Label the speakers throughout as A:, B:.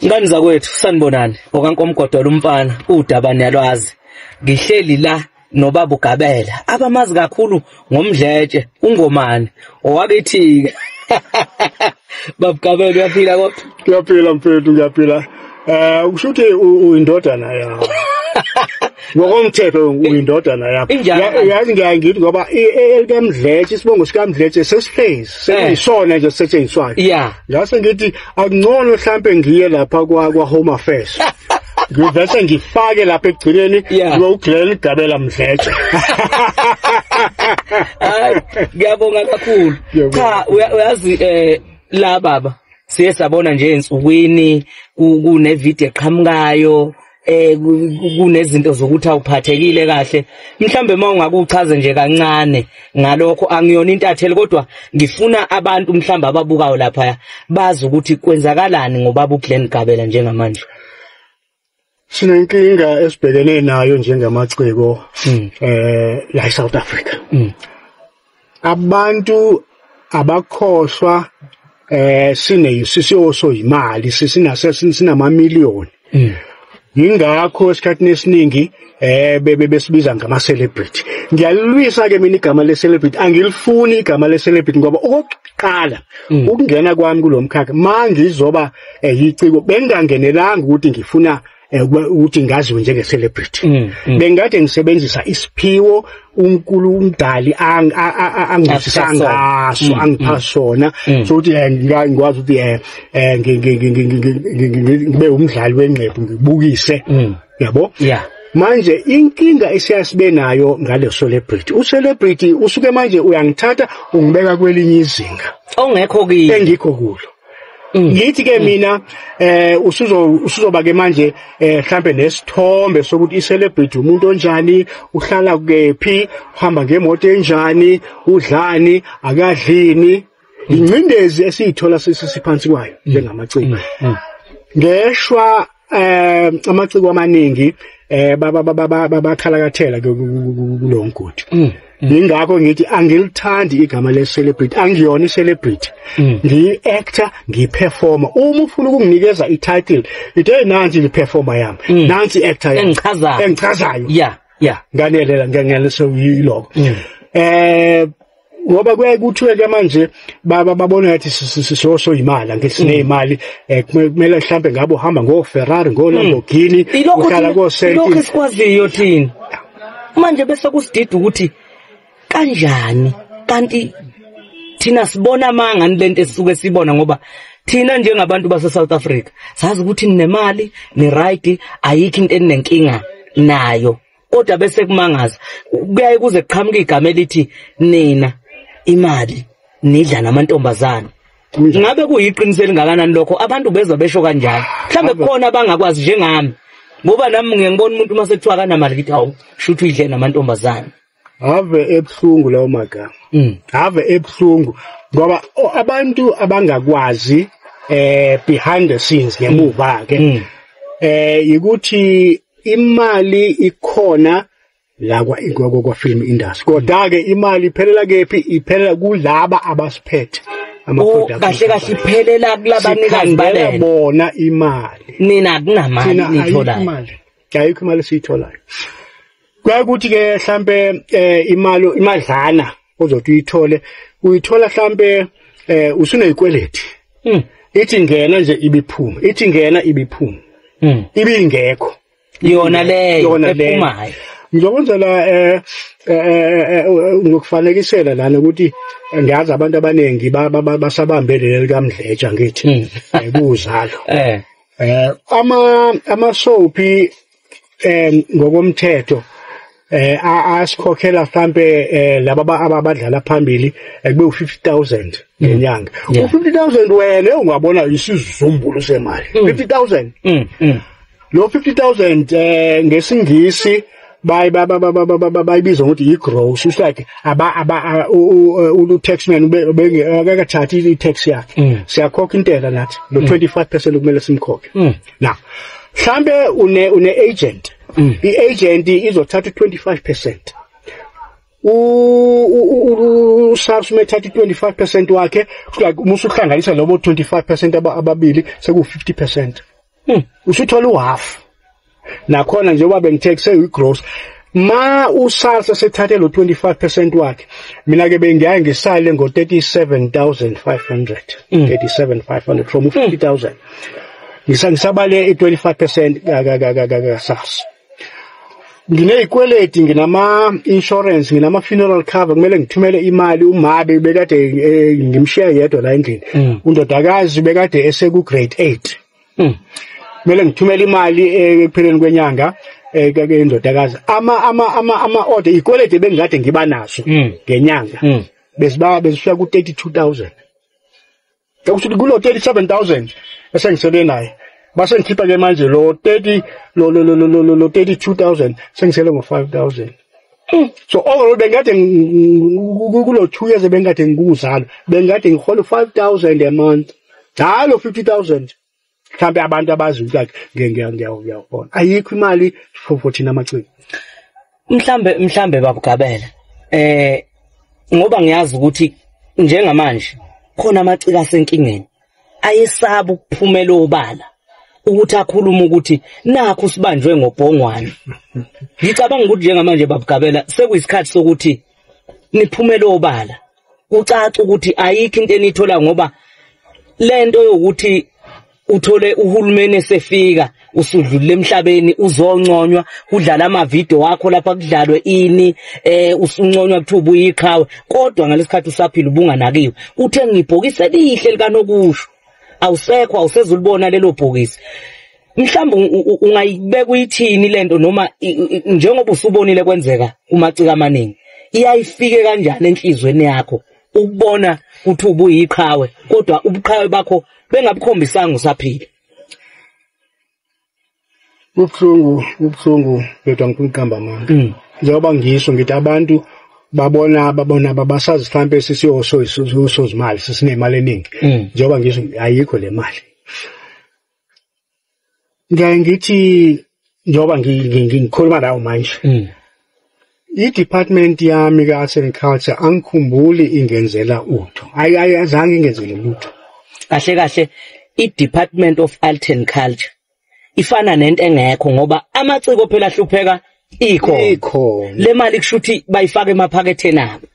A: Ngani zakwethu, sanibonani. Okankomgodola umfana, udaba niyalwazi. Ngihleli la nobaba uGabela, abamazi kakhulu ngoMdletshe, uNgomane, owakithi. Baba Gabela, uyaphila kodwa?
B: Ngiyaphila mfethu, ngiyaphila. Usho ukuthi uyindodana yakho. Ngokomthetho uyindodana yakho. Yazi ngiyaye ngithi ngoba elikaMdletshe, isibongo sikaMdletshe sesihlezi, sekuyisona nje sisetshenziswayo. Ngase ngithi akungcono mhlambe ngiye lapha kwa Home Affairs. Ngivese ngifake lapha ekugcineni uGlenn Gabela Mdletshe.
A: Hayi, ngiyabonga kakhulu. Cha, uyazi la baba siye sabona nje ensukwini kune video eqhamukayo, kunezinto zokuthi awuphathekile kahle. Mhlambe mawungakuchaze nje kancane ngalokho, angiyona intatheli kodwa ngifuna abantu mhlambe ababukayo lapha bazi ukuthi kwenzakalani ngobaba uGlenn Gabela njengamanje.
B: Sinenkinga esibhekene nayo njengamaciko la eSouth Africa. Abantu abakhohlwa sine imali, sinama million. Yingakho esikhathini esiningi besibiza ngama celebrity. Ngiyalilwisa ke mina igama le celebrity, angilifuni igama le celebrity ngoba okokuqala ukungena kwami kulomkhakha mangizoba yiciko bengangenelanga ukuthi ngifuna ukuthi ngaziwe njenge celebrity. Bengade ngisebenzisa isiphiwo uNkulu umdali angizisa ngaso, angipha sona, so ukuthi ngikwazi ukuthi ngibe umdlali wengqephu ngibukise, yabo. Manje inkinga esiyasibe nayo ngale celebrity, u-celebrity usuke manje uyangithatha ungibeka kwelinye izinga
A: ongekho kimi,
B: engikho kulo. Ngithi ke mina usuzoba ke manje mhlambe nesithombe sokuthi i-celebrity umuntu onjani, uhlala kephi, uhamba ngemoto enjani, udlani, akadlini. Ingcindezi esiyithola sisiphansi kwayo njengamaciko. Ngeshwa amaciko amaningi bakhalakathela kulo mgodi. Yingakho ngithi angilithandi igama le celebrity, angiyona i-celebrity. Ngiyi-actor, ngiyi-performer. Uma ufuna ukunginikeza i-title, ithe nansi i-performer yami, nansi i-actor yami.
A: Engichazayo.
B: Engichazayo.
A: Yeah.
B: Nganelela ngiyanelisa yilokho. Ngoba kuyaye kuthiwe ke manje babona ngathi sisoso imali, angithi sinemali, kumele mhlambe ngabe uhamba ngo Ferrari, ngo Lamborghini, uhlala ko
A: Lokho esikwaziyo thina. Manje bese kusidida ukuthi kanjani kanti thina sibona manga lento esisuke sibona, ngoba thina njengabantu base South Africa sazi ukuthi ninemali, ni right, ayikho into enenkinga nayo, kodwa bese kumangaza kuyaye kuze kuqhamuka igama elithi nina imali nidla namantombazana. Ngabe kuyiqiniso elingakanani lokho? Abantu bezwa besho kanjalo, mhlambe kukhona abangakwazi njengami, ngoba nami ngiye ngibona umuntu mase kuthiwa akanamali ngithi hawu, shuthi uyidle namantombazana.
B: Ave ebuhlungu lawo magama. Ave ebuhlungu ngoba abantu abangakwazi behind the scenes, ngemuva ke, ukuthi imali ikhona la kwa film industry, kodwa ke imali iphelela kephi? Iphelela kulaba abasiphethe, ama-production.
A: Kahle kahle iphelela kulabanikazi
B: balelo, bona imali.
A: Nina akunamali nitholayo?
B: Ayikho imali esiyitholayo. Kuyaye ukuthi ke mhlambe imali, imadlana ozothi uyithole, uyithola mhlambe usunezikweleti. Ithi ngena nje ibiphuma, ithi ngena ibiphuma, ibingekho.
A: Yona leyo ephumayo.
B: Ngizokwenzela ngokufanekisela lana ukuthi ngiyazi abantu abaningi basabambe leli kaMdletshe, ngithi kuzalo. Ama soapie ngokomthetho asikhokhela mhlambe laba abadlala phambili kube u50000 ngenyanga. U50000 wena ungabona isizumbulo semali, 50000. Lo 50000 ngesingisi bayibiza ngokuthi i-gross. It's like aba aba u taxman akakathathi i-tax yakhe. Siyakhokha intela nathi, lo 25% kumele simkhokhe. Now mhlambe une agent, i-agent izothatha u25%, u-SARS umethatha i-25% wakhe, like uma usuhlanganisa lobo 25% ababili seku 50%. Usuthola uhalf. Nakhona njengoba bengitaxe uyigross, ma uSARS sethathe lo 25% wakhe, mina ke bengiyaye ngisale ngo 37,500, 37,500 from 50,000. Ngisabale i25% ka SARS. Nginezikweleti, nginama insurance, nginama funeral cover, kumele ngithumele imali umabe bekade ngimshiya yedwa la endlini. Undodakazi bekade eseku grade 8. Kumele ngithumele imali ekupheleni kwenyanga indodakazi. Ama order ikweleti bengikade ngiba naso ngenyanga. Besifika ku 32,000. Akusuthi kulo 37,000 esengisele naye. Base ngikhipha ke manje lo 30 lo lo lo lo lo 32,000 sengisele ngo 5,000. So overall bengikade kulo 2 years bengikade ngikuzalo, bengikade ngihola 5,000 a month. Halo 50,000. Mhlambe abantu abazi ukuthi ngiyawubona. Ayikho imali for thina amaciko.
A: Mhlambe babugabela. Ngoba ngiyazi ukuthi njengamanje khona amaciko asenkingeni ayesaba ukuphumela obala ukuthi akhuluma ukuthi nakho sibanjwe ngobhongwane. Ngicabanga ukuthi njengamanje babugabela sekuyisikhathi sokuthi niphumele obala, kucace ukuthi ayikho into enithola, ngoba lento yokuthi uthole uhulumeni esefika usudlulile emhlabeni uzonconywa, kudlala amavidiyo wakho lapha kudlalwe ini, usunconywa kuthiwa ubuyiqhawe, kodwa ngalesikhathi usaphila ubunganakiwe. Uthe ngibhokisi elihle likanokusho, awusekho, awusezulibona lelo bhokisi. Mhlawumbe ungayibeka uyithini lento, noma njengoba usubonile kwenzeka kumaciko amaningi, iyayifike kanjani enhlizweni yakho ukubona ukuthi ubuyiqhawe kodwa ubuqhawe bakho bengabukhombisanga usaphila?
B: Kubuhlungu kodwa ngifuna ukuqamba amanga. Njengoba ngisho ngithi abantu babona basazi mhlambe sisiyosozimali sisinemali eningi. Njengoba ngisho ayikho le mali. Ngiyaye ngithi njengoba ngikhuluma nawe manje, i-department yami ka-Arts and Culture angikhumbuli ingenzela utho. Ayizange ingenzele lutho.
A: Kahle kahle i-Department of Art and Culture ifana nento engekho, ngoba amaciko phela ahlupheka ikhona. Le mali kusho ukuthi bayifaka emaphaketheni abo.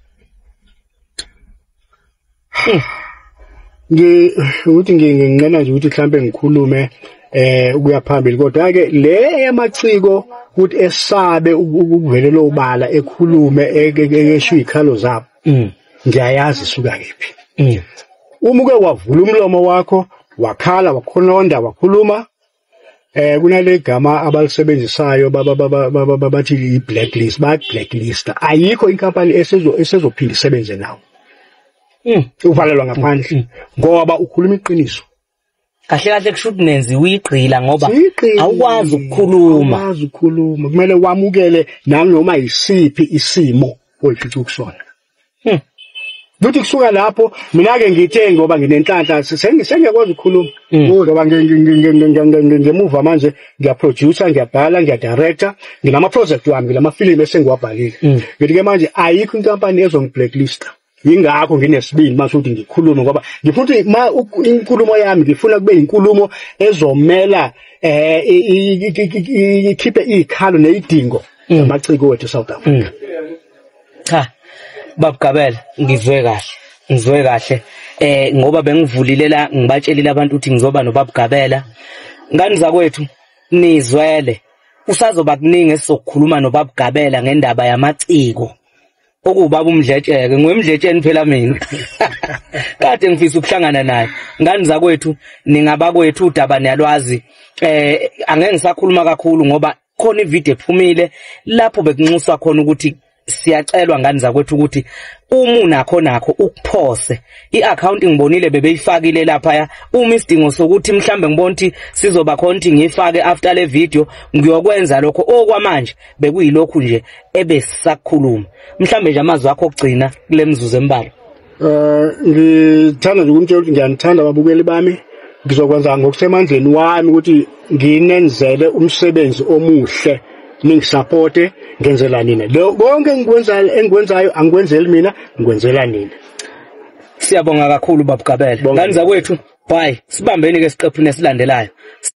B: Ukuthi nginqena nje ukuthi mhlambe ngikhulume ukuya phambili, kodwa ke le yamaciko ukuthi esabe ukuvelela obala ekhulume esho izikhalo zabo, ngiyayazi isuka kephi. Uma uke wavula umlomo wakho wakhala wakhononda wakhuluma, kunale gama abalisebenzisayo bathi i-blacklist, bayaku-blacklist. Ayikho inkampani esezophinda isebenze nawo. Uvalelwa ngaphandle ngoba ukhuluma iqiniso.
A: Kahle kahle kusho ukuthi nenziwe igqila ngoba awukwazi ukukhuluma.
B: Awukwazi ukukhuluma, kumele wamukele nanoma yisiphi isimo oyifica kusona. Kuthi kusuka lapho mina ke ngithe ngoba nginenhlanhla sengiyakwazi ukukhuluma, ngoba ngemuva manje ngiyaproducer, ngiyabhala, ngiyadirector, nginama project wami, nginama film esengiwabhalile. Ngithi ke manje ayikho inkampani ezongiblacklist. Yingakho nginesibindi mase ukuthi ngikhulume, ngoba ngifuna ukuthi ma inkulumo yami ngifuna kube inkulumo ezomela ikhiphe izikhalo nezidingo zamaciko wethu eSouth Africa.
A: Cha babugabela, ngizwe kahle ngoba bengivulile la ngibatshelile abantu ukuthi ngizoba nobabugabela. Ngani zakwethu nizwele, usazoba kuningi esizokukhuluma nobabugabela ngendaba yamaciko okubaba uMdletsheke. Ngwemdletsheni phela mina. Kade ngifisa ukuhlangana naye. Ngani zakwethu ningabakwethu, udaba niyalwazi. Angeke ngisakhuluma kakhulu ngoba khona ivideo ephumile lapho bekunxuswa khona ukuthi siyacelwa ngani zakwethu ukuthi uma unakho nakho ukuphose i-account. Ngibonile bebeyifakile lapha, uma isidingo sokuthi mhlambe ngibona ukuthi sizoba khona ukuthi ngiyifake after le video, ngiyokwenza lokho. Okwamanje bekuyilokhu nje ebesisakhuluma. Mhlambe nje amazwi akho okugcina kule mizuzu embalwa.
B: Ngithanda nje ukunitshela ukuthi ngiyanithanda ababukeli bami. Ngizokwenza ngokusemandleni wami ukuthi nginenzele umsebenzi omuhle, ningisupporte, ngenzela nina. Lo konke engikwenzayo angikwenzeli mina, ngikwenzela nina.
A: Siyabonga kakhulu babugabela. Ngani zakwethu, bye. Sibambeni ke siqephuni esilandelayo.